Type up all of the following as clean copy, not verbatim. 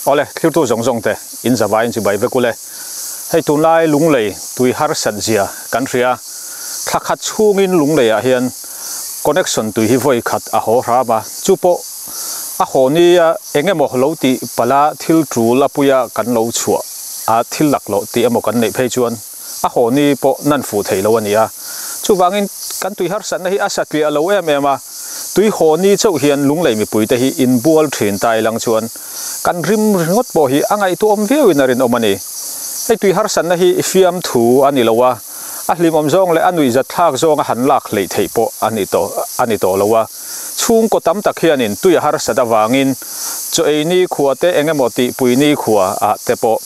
Awle, thlirtu zawng zawng te in zavaiin chibai vek ule. Hei tunlai Lunglei tui harsat zia kan hria. Thla khat chhungin Lunglei ah hian connection tui hi vawi khat a haw hram a, chu pawh a haw nia eng emaw lo tih palh a thil tul a puia kan lo chhuah a thil laklawh tih emaw kan neih phei chuan a haw ni pawh nan fuh thei lo a ni a. Chuvangin kan tui harsatna hi a satliah lo em em a, tui haw ni chauh hian Lunglei mipuite hi inbual thin ta ilang chuan kan rim ringawt pawh hi a ngaihtuahawm viauin a rinawm a ni. Hei tui harsatna hi fiamthu a ni lo a, a hlimawm zawng leh a nuihzat thlak zawnga han lak hleih theih pawh a ni tawh a ni tawh lo a. Chhungkaw tam tak hianin tui a harsat avangin chaw ei ni khua te eng emaw tihpui ni khua ah te pawh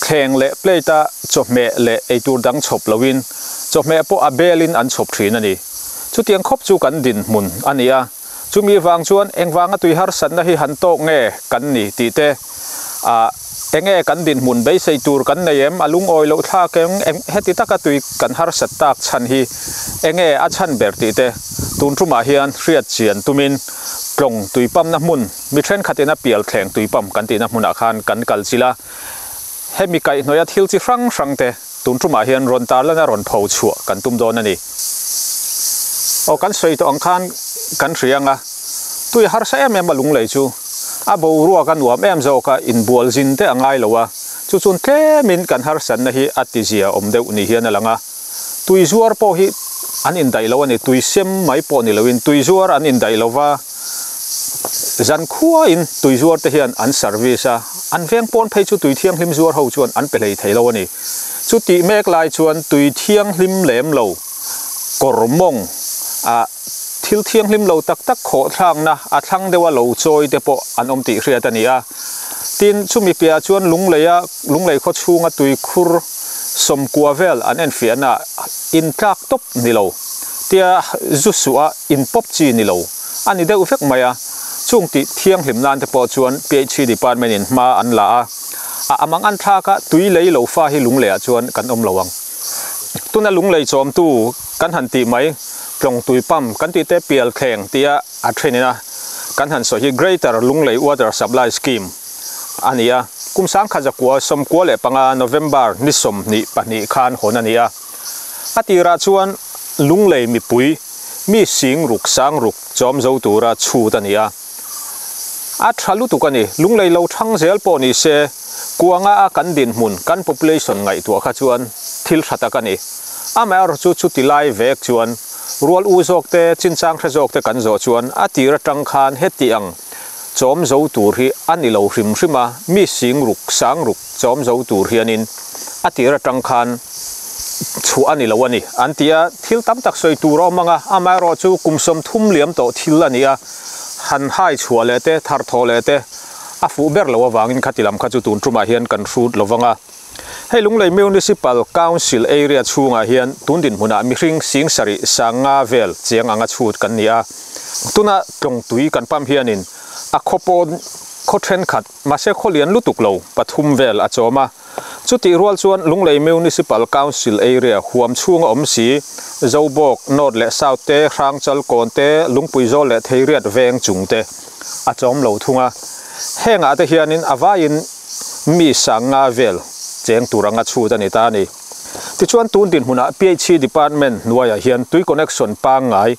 thleng leh plate a chawhmeh leh eitur dang chhawp loin chawhmeh pawh a belin an chhawp thin a ni. Chutiang khawp chu kan dinhmun a ni a. Chumi vang chuan engvanga tui harsatna hi han tawk nge kan ni tih te, ah enge kan dinhmun beisei tur kan nei em, a lungawi loh thlak eng eng heti taka tui kan harsat tak chhan hi enge a chhan ber tih te tun tumah hian hriat chian tumin tlawng tui pamna hmun mi thenkhatin a pial thleng tui pam kan tihna hmunah khan kan kal chilh a, hemi kaihhnawih a thil chi hrang hrang te tun tumah hian rawn tarlana rawn pho chhuah kan tum dawn a ni. Aw kan sawi tawh ang khan kan hria ang a, tui harsa em em a lunglei chu a boruak a nuam em zawk a, inbual zin te a ngai lo a, chu chun tlemin kan harsatna hi a ti zia awm deuh ni hian a lang a, tui zuar pawh hi an indaih lo a ni, tui sem mai pawh ni loin tui zuar an indaih lo va, zan khuain tui zuar te hian an service a, an veng pawn phei chu tui thianghlim zuar ho chuan an pe hlei thei lo a ni. Chutih mek lai chuan tui thianghlim lem lo, kawr mawng ah thil thianghlim lo tak tak khawh thlakna a thlang deuha lo chawi te pawh an awm tih hriat a ni a. Tin, chumi piahah chuan Lungleia Lunglei khaw chhunga tui khur sawmkua vel an enfiahna intlak tawp ni lo, tia zu suh a inpawp chi ni lo a ni deuh vek mai a. Chung tih thianghlim nan te pawh chuan PHE department in hma an la a. A amang an thlak a, tui lei lo fa hi Lungleiah chuan kan awm lo ang. Tuna Lunglei chawmtu kan han tih mai, tlawng tui pump kan tih te pial thleng tia a then ina kan han sawi hi Greater Lunglei Water Supply Scheme a ni a. Kum sangkhat zakua 95 November ni 22 khan hawn a ni a. A tirah chuan Lunglei mipui mi sing ruk sang ruk chawm zo tura chhut a ni a. A tha lutuk a ni. Lunglei lo thang zel pawh ni se, kuanga a kan dinhmun, kan population ngaihtuah kha chuan thil tha tak a ni. Amaherawh chu chuti lai vek chuan rual u zawk te, chinchang hre zawk te kan zawh chuan a tir atang khan heti ang chawm zo tur hi a ni lo hrim hrim a, mi sing ruk, sang ruk chawm zo tur hianin a tir atang khan chhuah a ni lo a ni an ti a. Thil tam tak sawi tur a awm ang a, amaherawh chu kum 30 liam tawh thil a ni a. Han hai chhuah leh te, thar thawh leh te a fuh ber lo avangin khati lam kha chu tun tumah hian kan hrut lo vang a. Hei Lunglei Municipal Council area chhungah hian tun dinhmunah mihring sing sarih sanga vel chiang anga chhut kan ni a. Tuna tlawng tui kan pump hianin a khaw pawn khaw thenkhat mahse khaw lian lutuk lo pathum vel a chawm a. Chutih rual chuan Lunglei Municipal Council area huam chhunga awm si, Zobawk, North leh South te, Hrangchal kawn te, Lungpui zawl leh Theiriat veng chung te a chawm lo thung a. Hengah te hianin a vaiin mi sanga vel cheng tur anga chhut a ni ta a ni. Tichuan tun dinhmunah PHE Department hnuaiah hian tui connection pangngai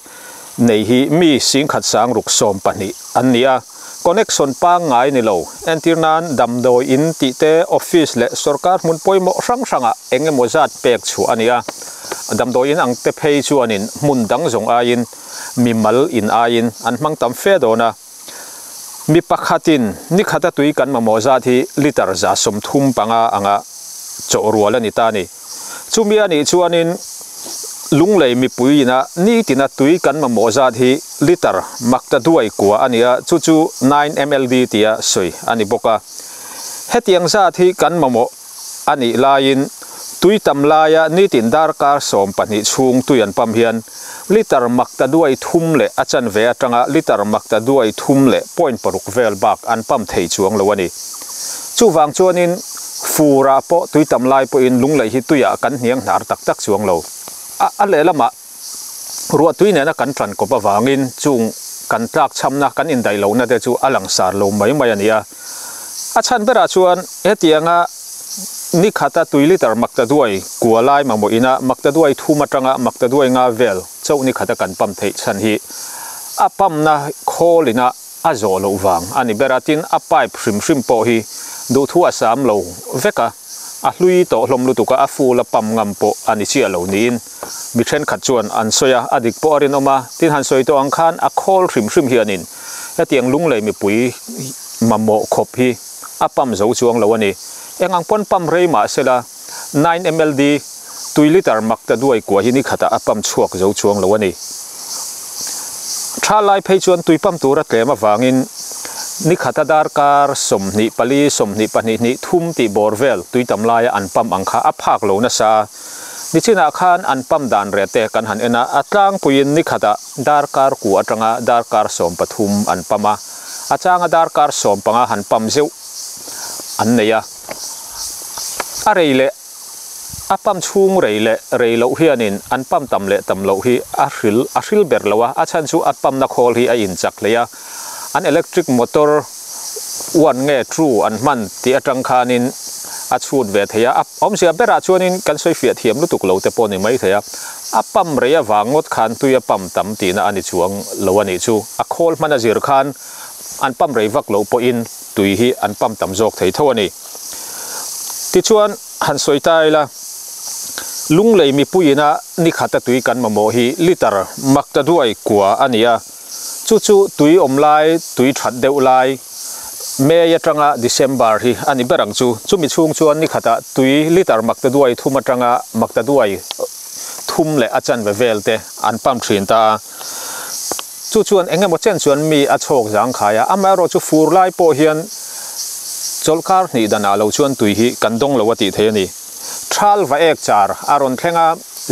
nei hi mi singkhat sang ruk 12 an ni a. Connection pangngai ni lo, entir nan damdawi in tih te, office leh sorkar hmun pawimawh hrang hrangah eng emaw zat pek chhuah a ni a. Damdawi in ang te phei chuanin hmun dang zawng aiin mimal in aiin an hmang tam fe dawn a. Mi pakhatin ni khata tui kan mamawh zat hi litre 35 anga chawh rual a ni ta a ni. Chumi a nih chuanin Lunglei mipui ina nitina tui kan mamawh zat hi litre makta duai kua a ni a, chu chu 9 mld tia sawi a ni bawk a. Hetiang zat hi kan mamawh a nih laiin tui tam laia nitin darkar 12 chhung tui an pump hian litre makta duai thum leh a chanve atanga litre makta duai thum leh point paruk vel bak an pump thei chuang lo a ni. Chuvang chuanin fura pawh tui tam lai pawhin Lunglei hi tuiah kan hniang hnar tak tak chuang lo. A lehlamah ruah tui nena kan tan kawp avangin chung kan tlak chhamna kan indaih lohna te chu a langsar lo mai mai a ni a. A chhan berah chuan hetianga ni khata tui litre maktaduai kua lai mamawh ina maktaduai thum atanga maktaduai nga vel chauh ni khata kan pump theih chhan hi a pump na khawl ina a zawh loh vang a ni ber a, tin a pipe hrim hrim pawh hi duhthu a sam lo vek a, a hlui tawh hlawm lutuk a, a full a pump ngam pawh a ni chiah lo niin mi thenkhat chuan an sawi a, a dik pawh a rinawm a, tin han sawi tawh ang khan a khawl hrim hrim hianin hetiang lunglei mipui mamawh khawp hi a pump zo chuang lo a ni. Eng ang pawn pump rei mah sela nine mld tui litre mak ta duai kua hi ni khatah a pump chhuak zo chuang lo a ni. Tha lai phei chuan tui pump tura tlem avangin ni khata darkar 24, 22 hnih thum tih bawr vel tui tam laia an pump ang kha a phak lo nasa a. Nichinah khan an pump dan rete kan han en a, a tlangpuiin ni khatah darkar ku atanga darkar 13 an pump a, a changa darkar 15 han pump zeuh an nei a. A rei leh a pump chhung rei leh rei loh hianin an pump tam leh tam loh hi a hril a hril ber lo a, a chhan chu a pump na khawl hi a inchak hlei a, an electric motor one nge two an hman tih atang khanin a chhut ve thei a, a awmzia berah chuanin kan sawi fiah thiam lutuk lo te pawh ni mai thei a, a pump rei avang ngawt khan tui a pump tam tihna a ni chuang lo a nih chu, a khawl hman a zir khan an pump rei vak loh pawhin tui hi an pump tam zawk thei tho a ni. Tichuan han sawi ta ila, Lunglei mipuiina ni khata tui kan mamawh hi litre makta duai kua a ni a, chu chu tui awm lai, tui that deuh lai May atanga December hi a ni ber ang chu. Chumi chhung chuan ni khatah tui litre makta duai thum atanga makta duai thum leh a chanve vel te an pump thin ta a. Chu chuan eng emaw chen chuan mi a chhawk zangkhai a, amaherawh chu fur lai pawh hian chawlhkar hnih danah lo chuan tui hi kan dawng lo a tih theih a ni. Thal va ek char a rawn thleng a,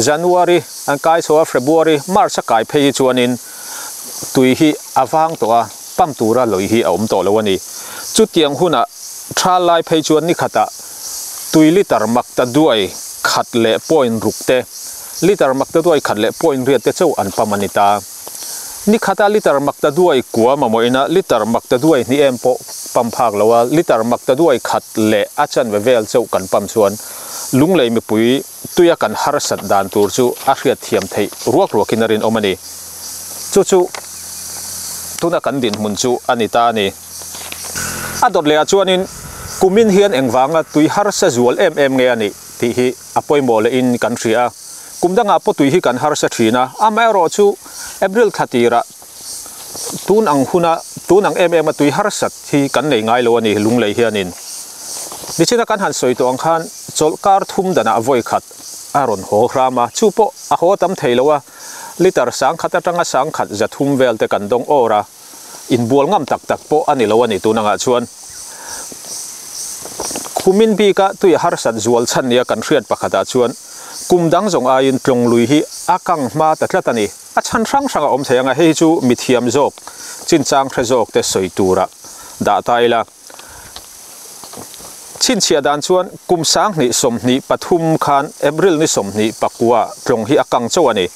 January an kai chho a, February, March a kai phei hi chuanin tui hi a vang tawh a, pump tura lawih hi a awm tawh lo a ni. Chutiang hunah thal lai phei chuan ni khatah tui litre mak ta duai khat leh point ruk te, litre mak ta duai khat leh point riat te chauh an pump a ni ta. Ni khata litre mak ta duai kua mamawhina litre mak ta duai hnih em pawh pump phak lo a, litre mak ta duai khat leh a chanve vel chauh kan pump chuan Lunglei mipui tuia kan harsat dan tur chu a hriat thiam theih ruak ruakin a rinawm a ni. Chu chu tuna kan dinhmun chu a ni ta a ni. A dawt lehah chuanin kumin hian engvanga tui harsa zual em em nge a nih tih hi a pawimawh lehin kan hria a. Kum dangah pawh tui hi kan harsa thin a, amaherawh chu April thla tirah tun ang huna tun ang em em a tui harsat hi kan nei ngai lo a ni Lunglei hianin. Nichina kan han sawi tawh ang khan chawlhkar thum danah vawi khat a rawn haw hram a, chu pawh a haw tam thei lo a, litre 1000 atanga 1000 zathum vel te kan dawng awr a. Inbual ngam tak tak pawh a ni lo a ni tun angah chuan. Kumin bika tui a harsat zual chhan nia kan hriat pakhatah chuan kum dang zawng aiin Tlawnglui hi a kang hma ta tlat a ni. A chhan hrang hrang a awm thei ang a, hei hi chu mithiam zawk, chinchang hre zawk te sawi tura dah ta ila. Chhinchhiah dan chuan kum 2023 khan April ni 29 tlawng hi a kang chauh a ni.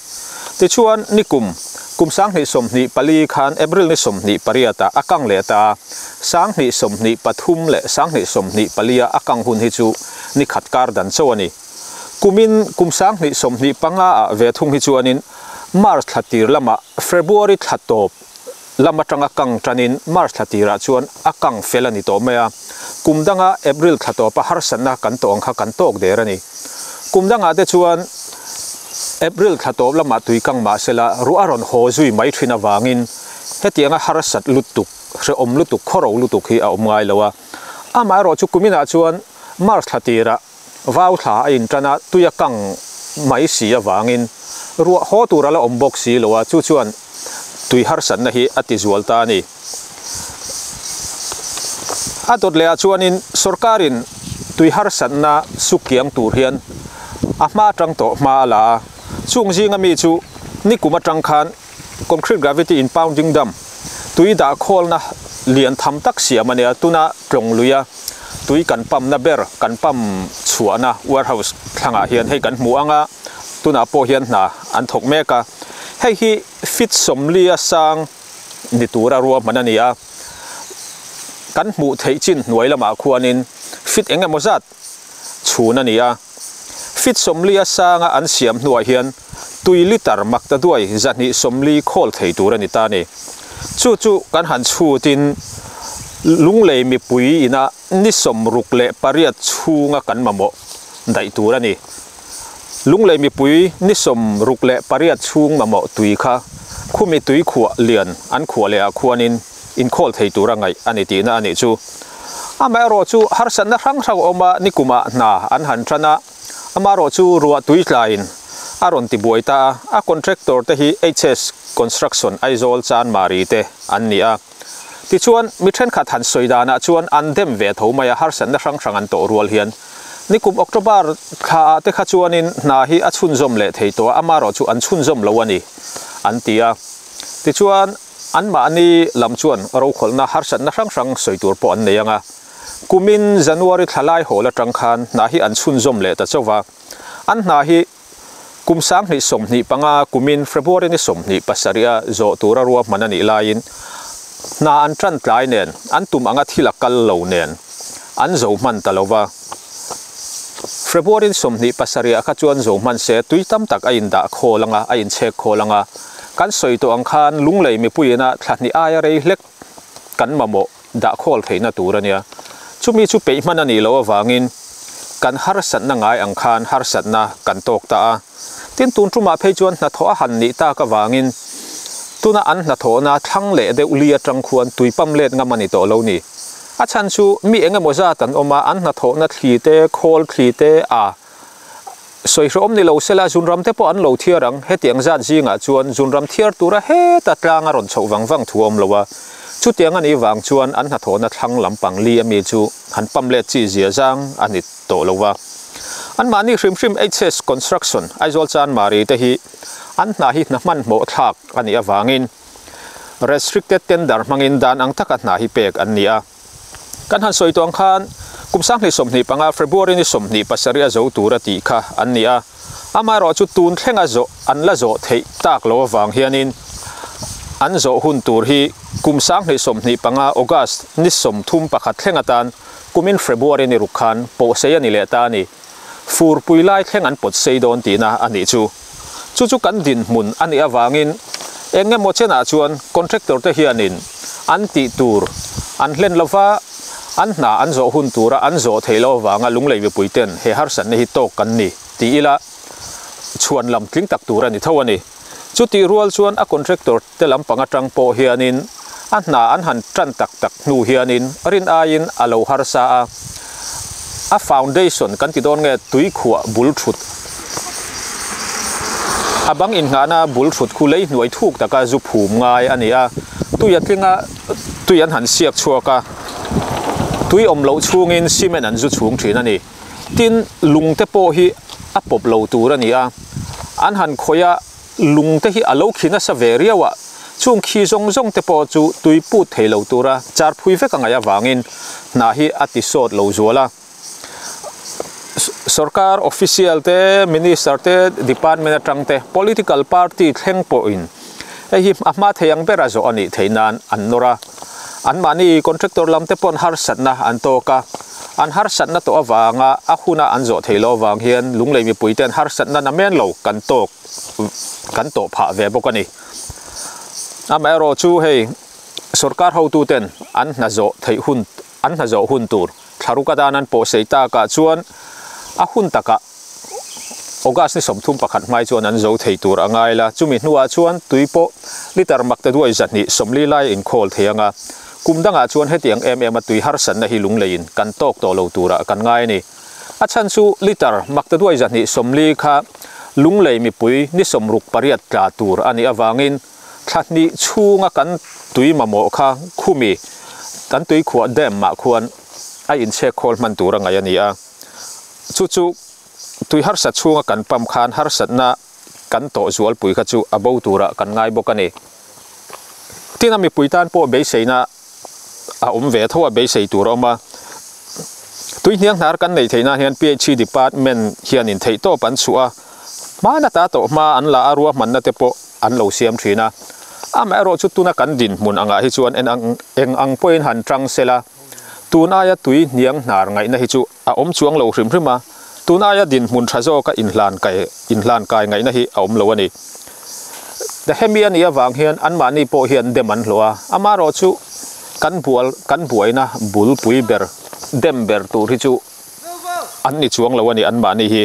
Tichuan nikum kum 2024 khan April ni 28 ah a kang leh ta a, 2023 leh 2024 a a kang hun hi chu ni khat kar dan chauh a ni. Kumin kum 2025 ah ve thung hi chuanin March thla tir lamah February thla tawp lam atanga kang tanin March thla tirah chuan a kang fel a ni tawh mai a, kum danga April thla tawpa harsatna kan tawh ang kha kan tawk der a ni. Kum dangah te chuan April thla tawp lamah tui kang mah sela ruah a rawn haw zui mai thin avangin hetianga harsat lutuk, hrehawm lutuk, khawro lutuk hi a awm ngai lo a. Amaherawh chu kuminah chuan March thla tirah vau thla a intan a, tui a kang mai si avangin ruah haw tur a la awm bawk si lo a, chu chuan tui harsatna hi a ti zual ta a ni. A dawt lehah chuanin sorkarin tui harsatna suk kiang tur hian a hma atang tawh hma a la a, chung zinga mi chu nikum atang khan Concrete gravity impounding dam, tui dah khawlna lian tham tak siam a nia, tuna tlawng luia tui kan pump na ber kan pump chhuahna warehouse thlangah hian hei kan hmu ang a, tunah pawh hian hna an thawk mek a, hei hi feet 40 a sang ni tura ruahman a ni a. Kan hmuh theih chin hnuai lamah khuanin feet eng emaw zat chhun a ni a. Feet 40 a sanga an siam hnuah hian tui litre makta duai 240 khawl thei tur a ni ta ni. Chu chu kan han chhutin Lunglei mipui ina ni 68 chhunga kan mamawh daih tur a ni. Lunglei mipui ni 68 chhung mamawh tui kha khumi tui khuah lian an khuah leh ah khuanin inkhawl thei tura ngaih a ni tihna a nih chu. Amaherawh chu harsatna hrang hrang a awm a, nikumah hna an han tan a, amaherawh chu ruah tui tlaiin a rawn ti buai ta a, a contractor te hi HS Construction Aizawl Chanmari te an ni a. Tichuan, mi thenkhat han sawi danah chuan an dem ve tho mai a, harsatna hrang hrang an tawh rual hian. Nikum October thla ah te kha chuanin hna hi a chhunzawm leh thei tawh a, amaherawh chu an chhunzawm lo a ni, an ti a. Tichuan, anmahni lam chuan rokhawlhna harsatna hrang hrang sawi tur pawh an nei ang a. Kumin January thla lai hawl atang khan hna hi an chhunzawm leh ta chauh va. An hna hi kum 2025 kumin February ni 27 a zawh tura ruahman a nih laiin hna an tan tlai nen, an tum anga thil a kal lo nen an zo hman ta lo va. February 27 ah kha chuan zo hman se tui tam tak a indah khawl anga, a inchhek khawl anga. Kan sawi tawh ang khan Lunglei mipuiina thla hnih aia rei hlek kan mamawh dah khawl theihna tur a nia. Chumi chu peih hman a nih loh avangin kan harsatna ngai ang khan harsatna kan tawk ta a. Tin, tun tumah phei chuan hnathawh a han nih tak avangin tuna an hnathawhna thlang leh deuh li atang khuan tui pam let ngam a ni tawh lo ni. A chhan chu mi eng emaw zat an awm a, an hnathawhna thli te, khawl thli te a sawi hrehawm ni lo sela zunram te pawh an lo thiar ang. Hetiang zat zingah chuan zunram thiar tura heta tlang a rawn chhoh vang vang thu a awm lo a. Chutiang a nih vang chuan an hnathawhna thlang lampang li ami chu han pam let chi zia zang a ni tawh lo va. Anmahni hrim hrim HS Construction, Aizawl Chanmari te hi an hna hi hna hmanhmawh thlak a nih avangin Restricted Tender hmangin dan ang taka hna hi pek an ni a. Kan han sawi tawh ang khan kum 2025 February ni 27 a zo tura tih kha an ni a. Amaherawh chu tun thlenga zawh an la zawh theih tak lo avang hianin an zawh hun tur hi kum 2025 August ni 31 thleng atan kumin February ni ruk khan pawhsei a ni leh ta a ni. Furpui lai thleng an pawt sei dawn tihna a nih chu. Chu chu kan dinhmun a nih avangin eng emaw chenah chuan contractor te hianin an tih tur an hlen lova, an hna an zawh hun tura an zawh theih loh avanga Lunglei mipui ten he harsatna hi tawk kan ni ti ila chhuan lam tling tak tur a ni tho a ni. Chutih rual chuan a contractor te lampang atang pawh hianin a hna an han tan tak tak hnu hianin rin aiin a lo harsa a, a foundation kan ti dawn nge tui khuah bul thut a bang innghahna bul thut khu lei hnuai thuk taka zu phum ngai a ni a, tui a tling a, tui an han siak chhuak a, tui awm loh chhungin cement an zu chhung thin a ni. Tin, lung te pawh hi a pawp lo tur a ni a, an han khawih a, lung te hi a lo khi nasa ve riau a, chung khi zawng zawng te pawh chu tui put thei lo tura char phui vek a ngaih avangin hna hi a ti sawt lo zual a. Sorkar official te, minister te, department atang te, political party thleng pawhin hei hi a hma thei ang bera zawh a nih theih nan an nawr a. Anmahni contractor lam te paw'n harsatna an tawk a, an harsatna tawh avanga a huna an zawh theih loh avang hian Lunglei mipui ten harsatna na men lo kan tawk kan tawh phah ve bawk a ni. Amaherawh chu hei sorkar hotu ten an hna zawh theih hun an hna zawh hun tur thlaruk atan an pawhsei takah chuan a hun takah August ni 31 hmai chuan an zo thei tur a ngai la. Chumi hnuah chuan tui pawh litre mak te duai 240 lai a inkhawl thei ang a. Kum dangah chuan hetiang em em a tui harsatna hi lungleiin kan tawk tawh lo turah kan ngai a ni. A chhan chu litre mak te duai 240 kha lunglei mipui ni 68 tla tur a nih avangin thla hnih chhunga kan tui mamawh kha khumi kan tui khuah dam mah khuan a inchhek khawl hman tur a ngaih a ni a. Chu chu tui harsat chhunga kan pam khan harsatna kan tawh zualpui kha chu a bo turah kan ngai bawk a ni. Tin a mipui tan pawh beiseina a awm ve tho a, beisei tur a awm a. Tui hniang hnar kan neih theihna hian PHE department hianin theihtawp an chhuah a, hmana ta tawh hma an la a, ruahmanna te pawh an lo siam thin a. Amaherawh chu tuna kan dinhmun angah hi chuan eng ang pawhin han tang sela. Tun aia tui hniang hnar ngaihna hi chu a awm chuang lo hrim hrim a, tun aia dinhmun tha zawka inhlan kai inhlan kai ngaihna hi a awm lo a ni. The hemi a nih avang hian anmahni pawh hian dem an hlawh a, amaherawh chu kan bual kan buaina bulpui ber dem ber tur hi chu an ni chuang lo a ni anmahni hi.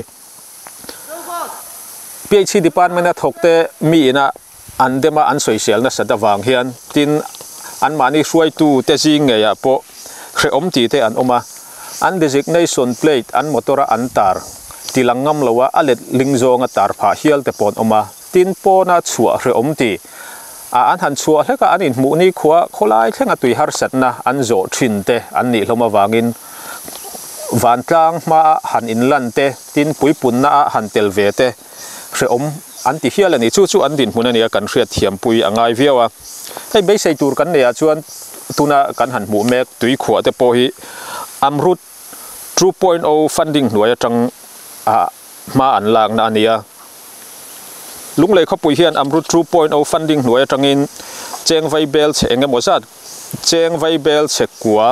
PHC department a thawk te mi ina an dem a an sawisel nasat avang hian tin anmahni hruaitu te zing ngeiah pawh hrehawm tih te an awm a, an designation plate an motor a an tar tilang ngam lo a a let ling zawnga tar phah hial te pawh an awm a, tin pawna chhuah hrehawm tih a an han chhuah hlek a an inhmuh ni khua khawlai thlenga tui harsatna an zawh thin te an nih hlawm avangin vantlang hmaa han inlan te tin puipunna a han tel ve te hrehawm an ti hial a ni. Chu chu an dinhmun a nia kan hriat thiampui a ngai viau a. Hei beisei tur kan neih ah chuan tuna kan han hmuh mek tuikhuah te pawh hi Amrut 2.0 funding hnuai atang ah hma an lakna a ni a. Lunglei khawpui hian Amrut 2.0 funding hnuai atangin cheng vai bel chhe eng emaw zat cheng vai bel chhe kua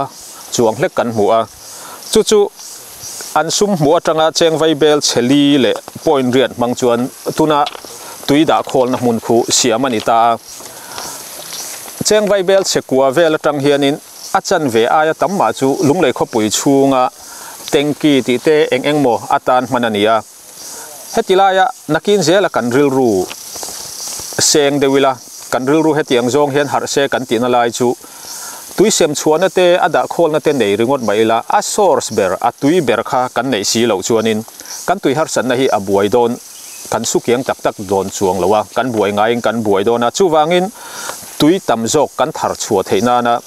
chuang hlek kan hmu a. Chu chu an sum hmuh atanga cheng vai bel chhe li leh point riat hmang chuan tuna tui dah khawlna hmun khu siam a ni ta a. Cheng vai bel chhe kua vel atang hianin a chanve aia tam mah chu Lunglei khawpui chhunga tanky tih te eng eng maw atan hman a ni a. Heti laia nakin zela kan rilru seng deuh ila, kan rilru hetiang zawng hian harh se kan tihna lai chu tui sem chhuahna te, a dah khawlna te nei ringawt mai ila, a source ber, a tui ber kha kan neih si loh chuanin kan tui harsatna hi a buai dawn, kan sukiang tak tak dawn chuang lo a, kan buai ngaiin kan buai dawn a, chuvangin tui tam zawk kan thar chhuah theih nana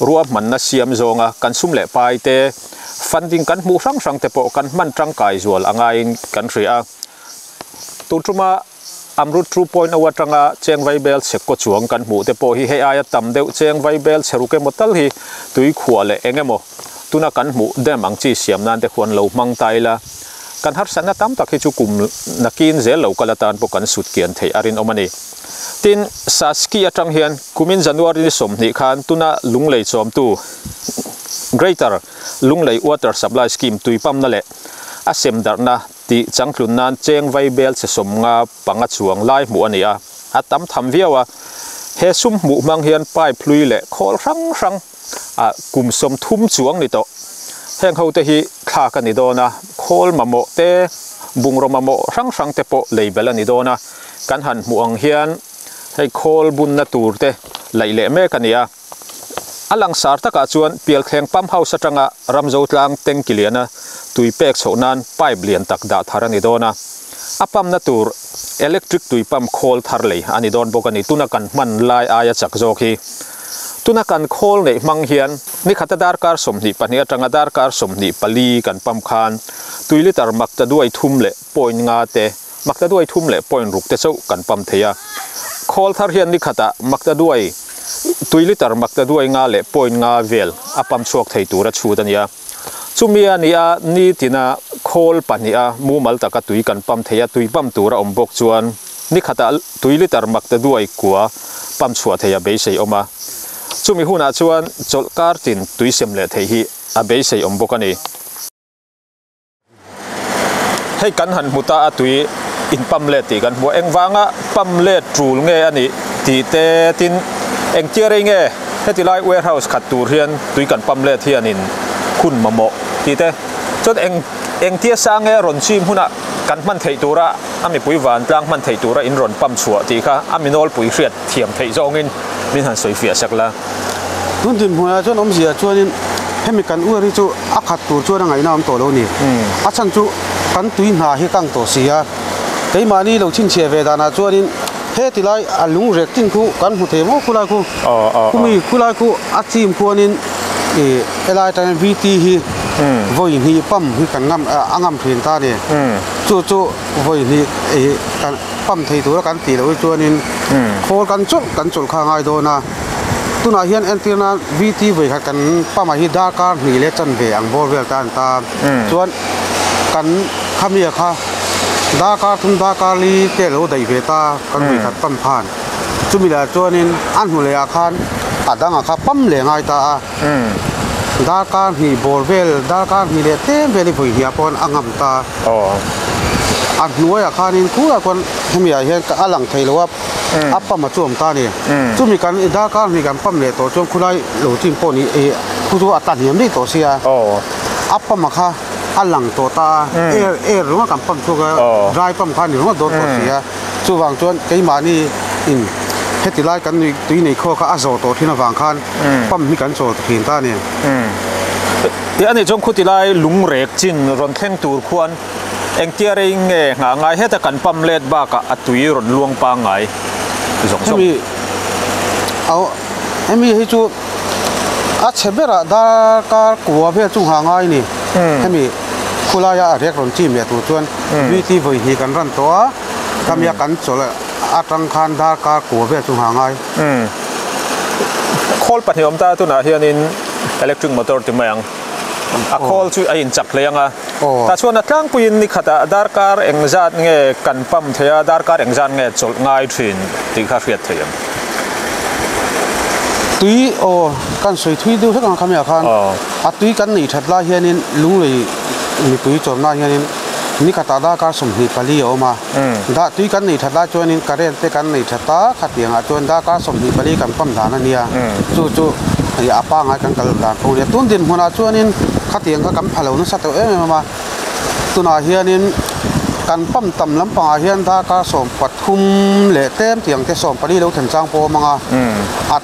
ruahmanna siam zawnga kan sum leh pai te, Funding kan hmuh hrang hrang te pawh kan hman tangkai zual a ngaiin kan hria a. Tun tuma Amrut 2.0 atanga cheng vaibel chhe kaw chuang kan hmuh te pawh hi hei aia tam deuh cheng vaibel chhe ruk emaw tal hi tui khuah leh eng emaw tuna kan hmuh dam ang chi siam nan te khuan lo hmang ta ila kan harsatna tam tak hi chu kum nakin zel lo kal atan pawh kan sut kian theih a rinawm a ni. Tin, Saski atang hian kumin January ni 20 khan tuna lunglei chawmtu Greater Lunglei Water Supply Scheme tui pamna leh a sem darhna tih changtlun nan cheng vai bel che 55 chuang lai hmuh a ni a, a tam tham viau a. He sum hmuh hmang hian pipe hlui leh khawl hrang hrang ah kum 30 chuang ni tawh. Heng ho te hi thlak a ni dawn a, khawl mamawh te, bungraw mamawh hrang hrang te pawh lei belh a ni dawn a. Kan han hmuh ang hian hei khawl bunna tur te laih leh mek a ni a. A langsar takah chuan Pialthleng Pump House atanga Ramzotlang tanky liana tui pek chhoh nan pipe lian tak dah thar a ni dawn a. A pump na tur electric tui pump khawl thar lei a ni dawn bawk a ni. Tuna kan hman lai aia chak zawk hi. Tuna kan khawl neih hmang hian nikhata darkar 22 atanga darkar 24 kan pump khan tui litre makta duai thum leh point nga te Makta duai thum leh point ruk te chauh kan pump thei a. Khawl thar hian ni khatah makta duai tui litre makta duai nga leh point nga vel a pump chhuak thei tur a chhut a nia. Chumi a nih a ni tina khawl pahniha mumal taka tui kan pump thei a, tui pump tur a awm bawk chuan ni khatah tui litre makta duai kua pump chhuah thei a beisei awm a. Chumi hunah chuan chawlh kar tin tui sem leh theih hi a beisei awm bawk a ni. Hei kan han hmu ta a tui in pump let tih kan hmu a, engvanga pump let tul nge a nih tih te tin engtia rei nge heti lai warehouse khat tur hian tui kan pump let hianin hun mamawh tih te chuan eng engtia sang nge rawn chim hunah kan hman theih tura a mipui vantlang hman theih tura in rawn pump chhuah tih kha a mi nawlpui hriat thiam theih zawngin min han sawi fiah sak la. Tun dinhmunah chuan awmzia chuanin hemi kan uar hi chu a khat tur chuan a ngaihna awm tawh lo a ni. A chhan chu kan tui hna hi kang tawh si a, keimahni lo chhinchhiah ve danah chuanin he ti lai a lung rek tin khu kan hmu thei maw khulai khu khumi khulai khu a chim khuanin ih helai atangin VT hi vawi hnih pump hi kan ngam a ngam thin ta a ni. Chu chu vawi hnih ih kan pump thei tura kan tih loh hi chuanin khawl kan chawlh kan chawlh kha a ngai dawn a. Tunah hian entir nan VT vawi khat kan pump ah hi darkar hnih leh chanve ang bawr vel ta an ta chuan kan khamia kha darkar thum darkar li te lo daih ve ta kan vawi khat pump khan chumi lah chuanin a hnu leh ah khan a dangah kha pump leh ngai ta a. Darkar hnih bawr vel, darkar hnih leh tlem vel hi vawi hniah pawn a ngam ta. A hnuaiah khanin khurah khuan hemi ah hian a lang thei lo a, a pump a chu awm ta a ni. Chumi kan darkar hnih kan pump leh tawh chuan khulai lo chin pawh ni ih khu chu a tla hniam daih tawh sia. A pump a kha a lang tawh ta a, air air ringawt kan pump chhuak a, dry pump kha a ni ringawt dawn tawh si a. Chuvang chuan keimahni in heti lai kan nui tui nei khaw kha a zawh tawh thin avang khan pump hi kan chawl ta thin ta a ni. Tih a nih chuan khuti lai lungrek chin rawn thleng tur khuan engtia rei nge nghah ngai heta kan pump let bakah a tui rawn luang pangngai zawng zawng. Hemi au hemi hi chu a chhe berah darkar kua vel chu nghah ngai a ni. Hemi khulaia a rek rawn chim leh tur chuan duty vawi hnih kan ran tawh a, kamia kan chawlh atang khan darkar kua vel chu nghah ngai. Khawl pahnih awm ta tunah hianin electric motor ti mai ang. A khawl chu a inchak hle ang a. Tah chuan a tlangpuiin ni khatah darkar engzat nge kan pump thei a, darkar engzat nge chawlh ngai thin tih kha hriat theih ang. Tui aw kan sawi thui deuh hlek ang kha miah khan a tui kan neih that lai hianin lunglei mipui chawrna hianin ni khatah darkar 24 a awm a. Dah tui kan neih that lai chuanin current te kan neih that a, khatiangah chuan darkar 24 kan pump dan a nia. Chu chu a pangngai kan kal dan pawh a nia. Tun dinhmunah chuanin khatiang kha kan pha lo nasa tawh em em a. Tunah hianin kan pump tam lampangah hian darkar 13 leh tlem tiang te 14 lo thlen chang pawh a awm ang a.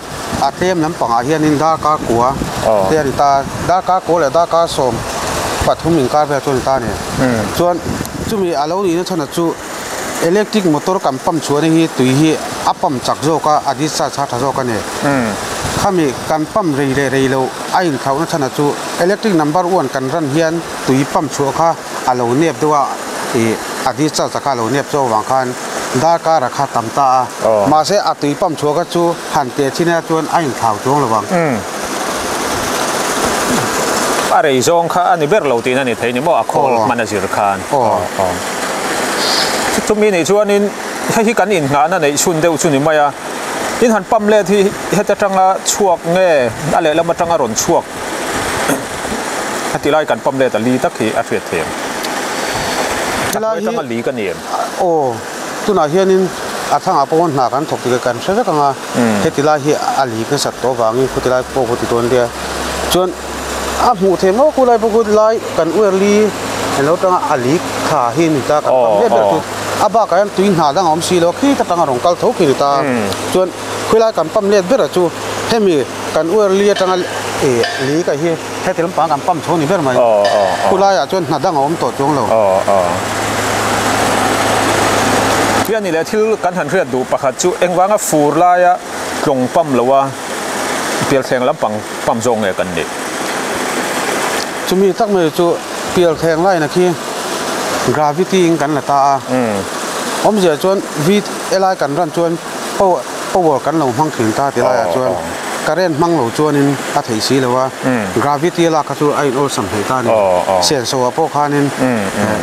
A tlem lampangah hianin darkar kua te a ni ta a, darkar kua leh darkar 13 inkar vel chu a ni ta a ni. Chuan chumi a lo nihna chhan chu electric motor kan pump chhuahna hi tui hi a pump chak zawk a, a discharge kha tha zawk a ni. Khami kan pump rei leh rei loh a inthlauhna chhan chu electric number one kan ran hian tui pump chhuah kha a lo nep deuh a, ih a discharge kha a lo nep zawk avang khan darkar a kha tam ta a. Mahse a tui pump chhuah kha chu han teh chin ila chuan a inthlau chuang lo vang. A rei zawng kha a ni ber lo tihna ni thei ni maw a khawl hman a zir khan. Chumi nih chuanin hei hi kan inngahna neih chhun deuh chu ni mai a, in han pump let hi heta tanga chhuak nge a lehlam atanga rawn chhuak heti lai kan pump let a li tak hi a hriat theih ang. A hnuai atanga li ka ni em? Aw. Tunah hianin a thangah pawh hna kan thawk tih kan hre vek ang a, heti lai hi a lik nasat tawh avangin khuti lai pawh khuti dawn nia. Chuan a hmuh theih maw khu lai pawh khu lai kan uerli eng lo tanga a lik thla hi a ni ta kan pam ber ber chu a bakah hian tui hna dang a awm si lo a khi ta tanga rawn kal tho khi a ni ta. Chuan khawilai kan pam let ber chu hemi kan uerli atanga ih lik a hi heti lampang kan pam chho a ni ber mai. Khulaiah chuan hna dang a awm tawh chuang lo. Tui a ni leh thil kan han hriat duh pakhat chu engvanga fur laia tlawng pam loa pialthleng lampang pam zawk nge kan nih? Chumi tak mai chu pialthleng laina khi gravity in kan la ta a. Awmzia chuan V lai kan ran chuan power kan lo hmang thin ta ti laiah chuan current hmang lo chuanin a theih si lo a, gravity a lak kha chu a in awlsam theih ta a ni. Senso ah pawh khanin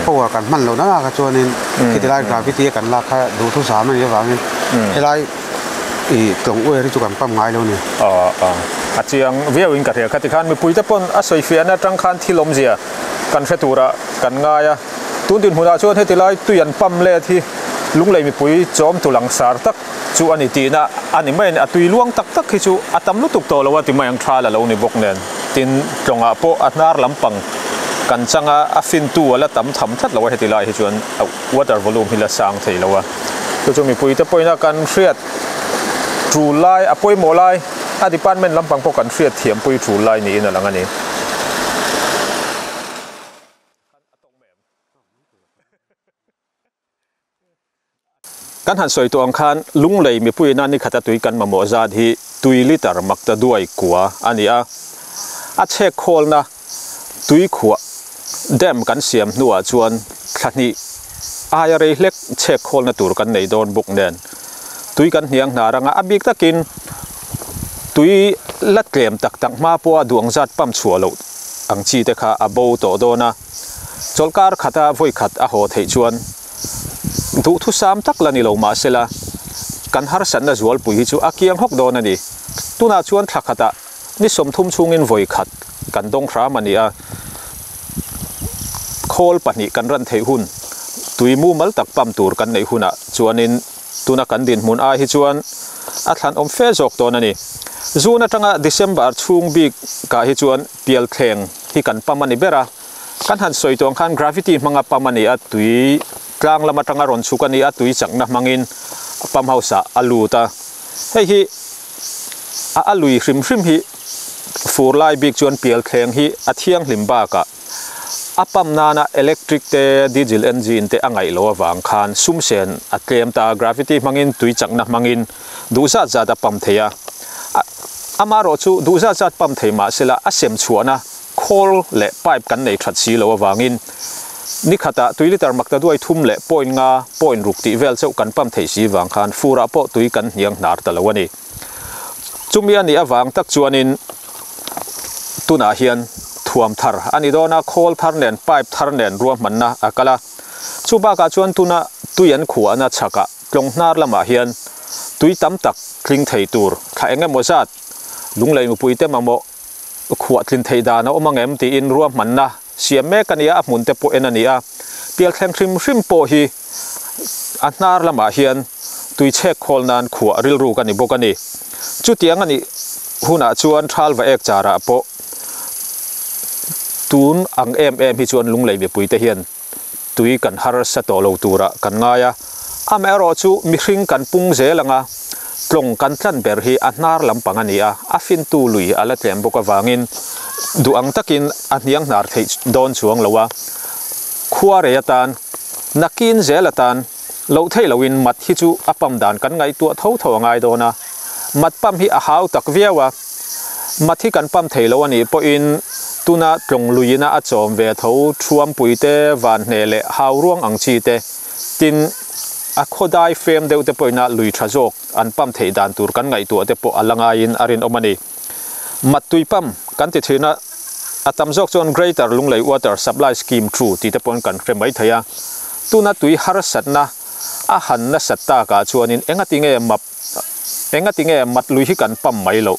power kan hman loh na na kha chuanin khiti lai gravity a kan lak kha duhthusam a nih avangin helai ih tlawng uair hi chu kan pump ngai lo a ni. A chiang viau in ka hria kha tikhan mipuite pawn a sawifiahna atang khan thil awmzia kan hre turah kan ngai a. Tun dinhmunah chuan heti lai tui an pump let hi lunglei mipui chawmtu langsar tak chu a ni tihna a ni mai a ni. A tui luang tak tak hi chu a tam lutuk tawh lo a ti mai ang thal a lo ni bawk nen. Tin, tlawngah pawh a hnar lampang kan chang a, a fintu a la tam tham tlat lo a heti lai hi chuan water volume hi la sang thei lo a. Chu chu mipuite pawhin a kan hriat tul lai, a pawimawh lai, a department lampang pawh kan hriat thiampui tul lai niin a lang a ni. Kan han sawi tawh ang khan Lunglei mipuiin a nikhata tui kan mamawh zat hi tui litre makta duai kua a ni a. A chhek khawlna tui khuah dam kan siam hnuah chuan thla hnih aia rei hlek chhek khawlna tur kan nei dawn bawk nen tui kan hniang hna ranga a bik takin tui la tlem tak tak hma pawha duang zat pump chhuah loh ang chi te kha a bo tawh dawn a, chawlhkar khata vawi khat a haw theih chuan duhthusam tak la ni lo mah sela kan harsatna zualpui hi chu a kiang hawk dawn a ni. Tunah chuan thla khatah ni 30 chhungin vawi khat. kan dawng hram a ni a. Khawl pahnih kan ran theih hun, tui mumal tak pump tur kan neih hunah chuanin tuna kan dinhmun ai hi chuan a thlan awm fe zawk dawn a ni. June atanga December chhung bik kah hi chuan pialthleng hi kan pump a ni ber a. Kan han sawi tawh ang khan gravity hmanga pump a ni a, tui tlang lam atanga rawn chhuk a ni a, tui chakna hmangin pump house ah a lut a. Hei hi a a lui hrim hrim hi fur lai bik chuan pialthleng hi a thianghlim bakah a pump nana electric te diesel engine te a ngaih loh avang khan sum sen a tlem ta a, gravity hmangin tui chakna hmangin duh zat zat a pump thei a. Amaherawh chu duh zat zat pump thei mahsela a sem chhuahna Khawl leh pipe kan nei that si lo avangin ni khatah tui litre makta duai thum leh point nga, point ruk tih vel chauh kan pump theih si vang khan furah pawh tui kan hniang hnar ta lo a ni. Chumi a nih avang tak chuanin tunah hian thuam thar a ni dawn a, khawl thar nen pipe thar nen ruahmanna a kal a. Chu bakah chuan tuna tui an khuahna chhakah tlawng hnar lamah hian tui tam tak tling thei tur thla eng emaw zat lunglei mipuite mamawh khuah tlin theih dan a awm ang em tiin ruahmanna siam mek a ni a, a hmun te pawh en a ni a. Pialthleng hrim hrim pawh hi a hnar lamah hian tui chhek khawl nan khuah rilruk a ni bawk a ni. Chutiang a nih hunah chuan Thalva ek charah pawh tun ang em em hi chuan lunglei mipui te hian tui kan harsa tawh lo turah kan ngai a, amaherawh chu mihring kan pung zel ang a, tlawng kan tlan ber hi a hnar lampang a ni a, a fintu lui a la tlem bawk avangin duh ang takin a hniang hnar theih dawn chuang lo a, khua rei atan, nakin zel atan loh theih loin mat hi chu a pump dan kan ngaihtuah tho tho a ngai dawn a, mat pump hi a hau tak viau a. Mat hi kan pump thei lo a nih pawhin tuna tlawng luiina a chawm ve tho thuampui te, vanhneh leh hau ruang ang chi te, tin a khawdai fem deuh te pawhina lui tha zawk an pump theih dan tur kan ngaihtuah te pawh a la ngaiin a rinawm a ni. Mat tui pump kan ti thin a, a tam zawk chuan Greater Lunglei Water Supply Scheme thu tih te pawhin kan hre mai thei a, tuna tui harsatna a han nasat takah chuanin engatinge map Engati nge mat lui hi kan pump mai loh?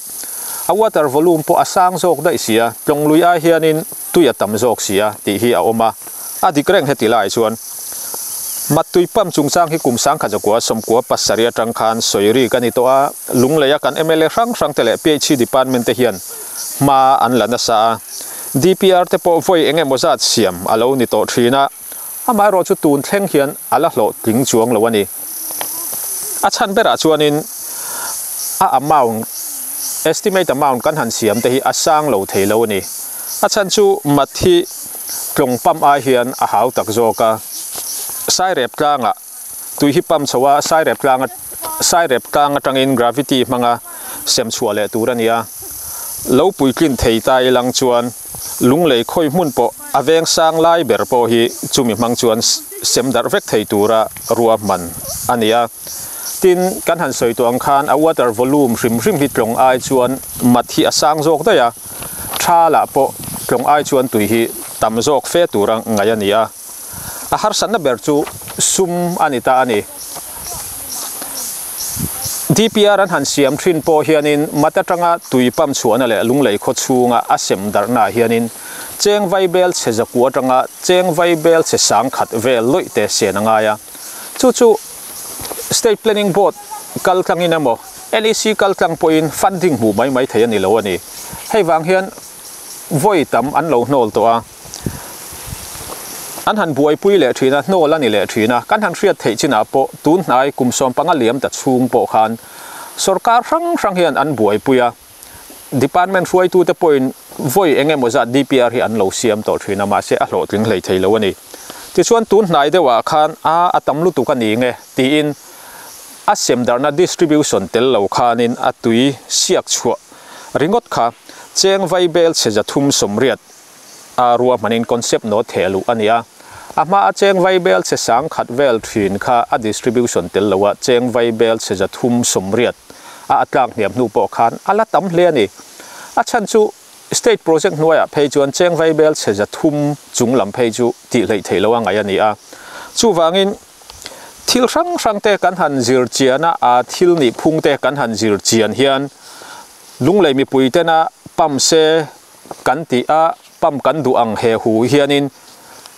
A water volume pawh a sang zawk daih si a, tlawng lui ai hianin tui a tam zawk si a tih hi a awm a. A dik reng heti lai chuan mat tui pump chungchang hi kum sangkhat zakua sawmkua pasarih atang khan sawi rik a ni tawh a, Lungleia kan mla hrang hrang te leh PHE department te hian hma an la nasa a, DPR te pawh vawi eng emaw zat siam a lo ni tawh thin a. Amaherawh chu tun thleng hian a la hlawhtling chuang lo a ni. A chhan berah chuanin a amount, estimate amount kan han siam te hi a sang lo thei lo a ni. A chhan chu mat hi tlawng pump ai hian a hau tak zawk a. Sairep tlangah tui hi pump chho a, sairep tlanga sairep tlang atangin gravity hmanga sem chhuah leh tur a ni a. Lo puitlin thei ta ilang chuan Lunglei khawi hmun pawh a veng sang lai ber pawh hi chumi hmang chuan sem darh vek thei tura ruahman a ni a. Tin, kan han sawi tawh ang khan a water volume hrim hrim hi tlawng ai chuan mat hi a sang zawk daih a, tha lah pawh tlawng ai chuan tui hi tam zawk fe tura ngaih a ni a. A harsatna ber chu sum a ni ta a ni. DPR an han siam thin pawh hianin mat atanga tui pump chhuahna leh lunglei khaw chhunga a sem darhnaah hianin cheng vai bel chhe zakua atanga cheng vai bel chhe sang khat vel lawih te sen a ngai a. Chu chu State Planning Board kal tlangin emaw NEC kal tlang pawhin funding hmuh mai mai thei a ni lo a ni. Hei vang hian vawi tam an lo hnawl tawh a. An han buaipui leh thin a, hnawl a ni leh thin a, kan han hriat theih chinah pawh tun hnai kum sawmpanga liam ta chhung pawh khan sorkar hrang hrang hian an buaipui a, department hruaitute pawhin vawi eng emaw zat DPR hi an lo siam tawh thin a, mahse a hlawhtling hlei thei lo a ni. Tichuan tun hnai deuhah khan a a tam lutuk a ni nge tiin a sem darhna distribution tel lo khanin a tui siak chhuah ringawt kha cheng vaibel chhe zathum sawmriat a ruahmanin concept note theh luh a ni a, a hma a cheng vaibel chhe sang khat vel thin kha a distribution tel lo a, cheng vaibel chhe zathum sawmriat a a tlak hniam hnu pawh khan a la tam hle a ni. A chhan chu state project hnuaiah phei chuan cheng vaibel chhe zathum chung lam phei chu tih hleih theih lo a ngaih a ni a, chuvangin thil hrang hrang te kan han zir chian a, a thil nih phung te kan han zir chian hian lunglei mipui tena pump se. kan tih a pump kan duh ang he hu hianin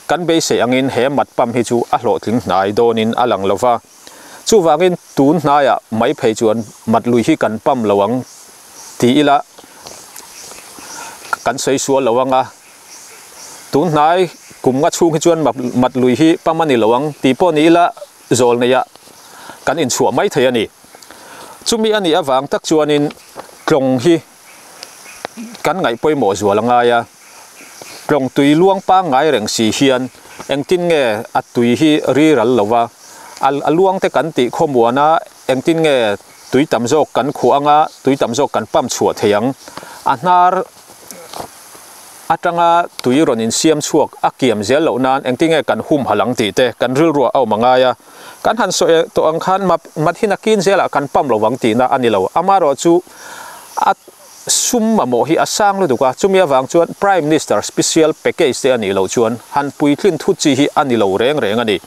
kan beisei angin he mat pump hi chu a hlawhtling hnai dawnin a lang lova. Chuvangin tun hnaiah mai phei chuan mat lui hi kan pump lo ang ti ila kan sawi sual lo ang a, tun hnai kum nga chhung hi chuan mat lui hi pump a ni lo ang tih pawh ni ila zawl neihah kan inchhuah mai thei a ni. Chumi a nih avang tak chuanin tlawng hi kan ngaih pawimawh zual a ngai a, tlawng tui luang pangngai reng si hian engtin nge a tui hi riral lo va, a luang te kan tih khawmuan a, engtin nge tui tam zawk kan khuah anga tui tam zawk kan pump chhuah thei ang, a hnar atanga tui rawn insiam chhuak a kiam zel loh nan engtin nge kan humhalh ang tih te kan rilruah a awm a ngai a. Kan han sawi tawh ang khan map mat hi nakin zelah kan pump lo vang tihna a ni lo. Amaherawh chu a sum mamawh hi a sang lutuk a, chumi avang chuan Prime Minister special package te a nih loh chuan han puitlin thut chi hi a ni lo reng reng a ni.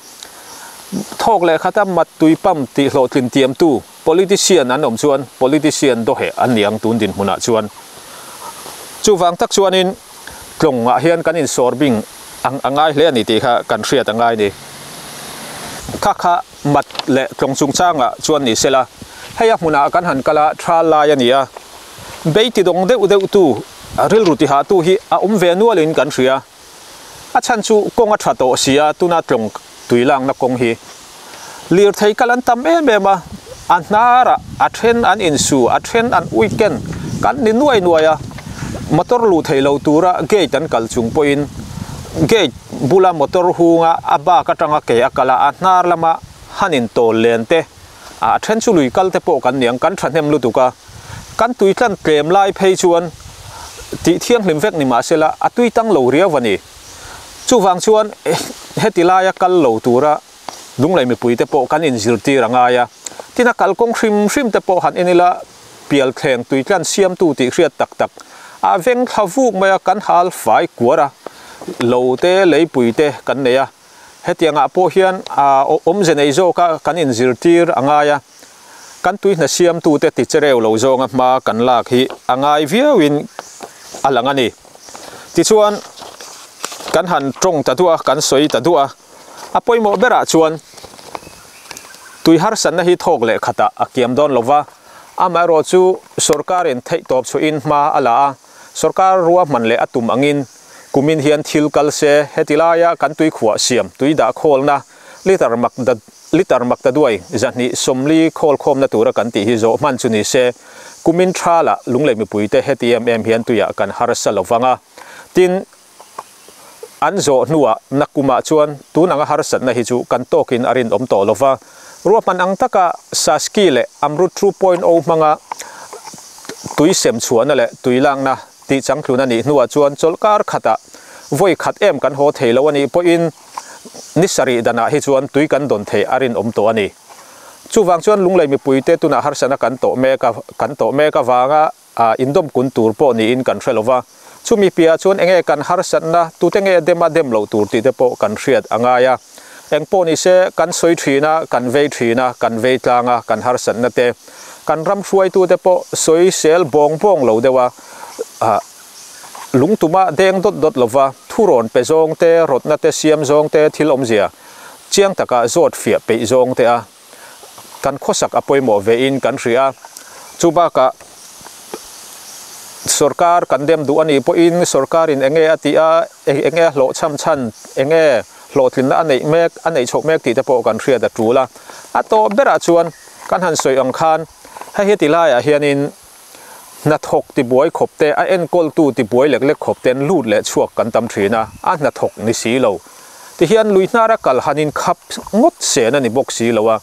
Thawk leh khata mat tui pump tih hlawhtlin tiamtu politician an awm chuan politician dawheh an ni ang tun dinhmunah chuan. Chuvang tak chuanin tlawngah hian kan insawr bing a ngai hle a ni tih kha kan hriat a ngai ni. Kha kha mat leh tlawng chungchangah chuan ni sela, hei a hmunah kan han kal a tha lai a ni a, bei ti dawng deuh deuh tu, rilru ti hah tu hi a awm ve nualin kan hria. A chhan chu kawng a tha tawh si a, tuna tlawng tui lakna kawng hi lirthei kal an tam em em a, a hnarah a then an insu, a then an weekend kan ni nuai nuai a, motor luh theih loh tura gate an kal chung pawhin gate bula motor hunga a bak atanga ke a kal a, a hnar lama han intawl len te, a then chu lui kal te pawh kan ni ang, kan thahnem lutuk a, kan tui tlan tlem lai phei chuan tih thianghlim vek ni mahsela a tui tang lo riau a ni. Chuvang chuan heti laia kal lo tura Lunglei mipui te pawh kan inzirtir a ngai a, tin a kalkawng hrim hrim te pawh han en ila pialthleng tuitlan siamtu tih hriat tak tak a veng thla vuk mai a, kan hal fai kuar a, lo te leipui te kan nei a, hetiangah pawh hian awmze nei zawka kan inzirtir a ngai a, kan tuihna siamtute ti chereu lo zawnga hma kan lak hi a ngai viauin a lang a ni. Tichuan, kan han tawng ta duah a, kan sawi ta duah a, a pawimawh berah chuan tui harsatna hi thawk leh khatah a kiam dawn lo va, amaherawh chu sorkarin theihtawp chhuahin hma a la a, sorkar ruahman leh a tum angin kumin hian thil kal se, heti laia kan tuikhuah siam tui dah khawlna liter mak liter mak ta duai 240 khawl khawmna tura kan tih hi zawh hman chu ni se, kumin thala Lunglei mipuite heti em em hian tuiah kan harsa lovang a, tin an zawh hnuah nakumah chuan tun anga harsatna hi chu kan tawkin a rinawm tawh lova, ruahman ang taka Saski leh Amrut 2.0 hmanga tui sem chhuahna leh tui lakna tih changtlun a nih hnuah chuan chawlhkar khatah vawi khat em kan haw thei lo a nih pawhin ni sarih danah hi chuan tui kan dawn theih a rinawm tawh a ni. Chuvang chuan Lunglei mipuite tunah harsatna kan tawh mek a, kan tawh mek avanga indawm kun tur pawh niin kan hre lova. Chumi piahah chuan enge kan harsatna, tute nge dem a dem loh tur tih te pawh kan hriat a ngai a. Eng pawh ni se kan sawi thin a, kan vei thin a, kan vei tlang a, kan harsatna te, kan ram hruaitute pawh sawi sel bawng bawng lo deuh a, lungtuma deng dawt dawt lova thurawn pe zawng te, rawtna te siam zawng te thil awmzia chiang taka zawt fiah peih zawng te a kan khawsak a pawimawh vein kan hria a. Chu bakah sorkar kan dem duh a nih pawhin sorkarin enge a tih a, enge a hlawhchham chhan, enge hlawhtlinna a neih mek, a neih chhoh mek tih te pawh kan hriat a tul a. A tawp berah chuan kan han sawi ang khan hei heti laiah hianin hnathawk tibuai khawp te, a enkawltu tibuai lek lek khawp ten lut leh chhuak kan tam thin a, a hnathawk ni si lo. Tihian lui hnara kal han inkhap ngawt sen a ni bawk si lo a,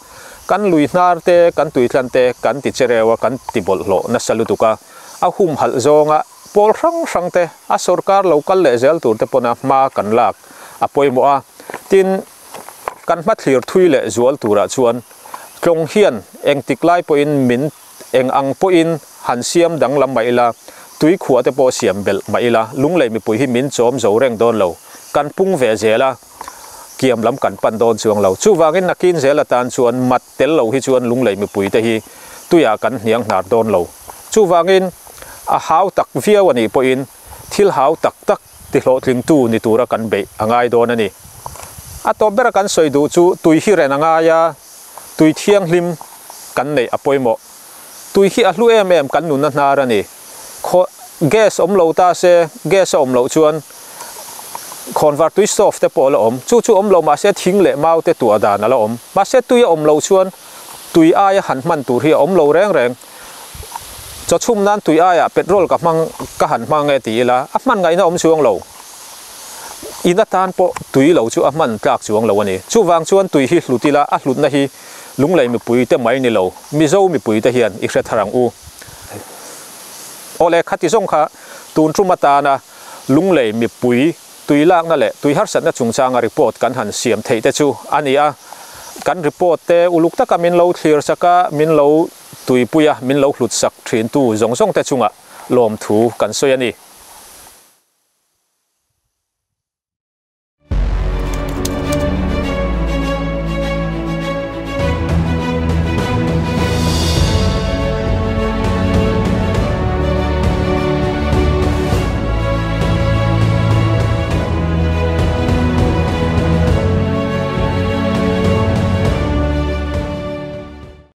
kan lui hnar te, kan tuitlan te kan ti chereu a, kan ti bawlhhlawh nasa lutuk a, a humhalh zawnga pawl hrang hrang te, a sorkar lo kal leh zel tur te pawna hma kan lak a pawimawh a, tin, kan hmathlir thui leh zual turah chuan tlawng hian engtik lai pawhin min Eng ang pawhin han siam danglam mah ila, tui khuah te pawh siam belh mah ila, Lunglei mipui hi min chawm zo reng dawn lo. Kan pung ve zel a, kiam lam kan pan dawn chuang lo. Chuvangin nakin zel atan chuan mat tel lo hi chuan Lunglei mipui te hi tuiah kan hniang hnar dawn lo. Chuvangin a hau tak viau a nih pawhin Thil hau tak tak tihlawhtlingtu ni tura kan beih a ngai dawn a ni. A tawp bera kan sawi duh chu tui hi ren a ngai a, tui thianghlim kan neih a pawimawh. Tui hi a hlu em em kan nunna hnar a ni. Khaw gas awm lo ta se, gas a awm loh chuan khawnvar tui stove te pawh a la awm. Chu chu awm lo mahse thing leh mau te tuah dan a la awm. Mahse tui a awm loh chuan tui aia han hman tur hi a awm lo reng reng. Chaw chhum nan tui aiah petrol ka hmang ka han hmang e ti ila a hman ngaihna awm chuang lo. In atan pawh tui lo chu a hman tlak chuang lo a ni. Chuvang chuan tui hi hlut ila a hlutna hi Lunglei mipui te mai ni lo, Mizo mipui te hian i hre thar ang u. Awle khati zawng kha tun tum atana Lunglei mipui tui lakna leh tui harsatna chungchanga report kan han siam theih te chu a ni a. Kan report te uluk taka min lo thlir sak a, min lo tuipui a, min lo hlut sak thintu zawng zawng te chungah lawmthu kan sawi a ni.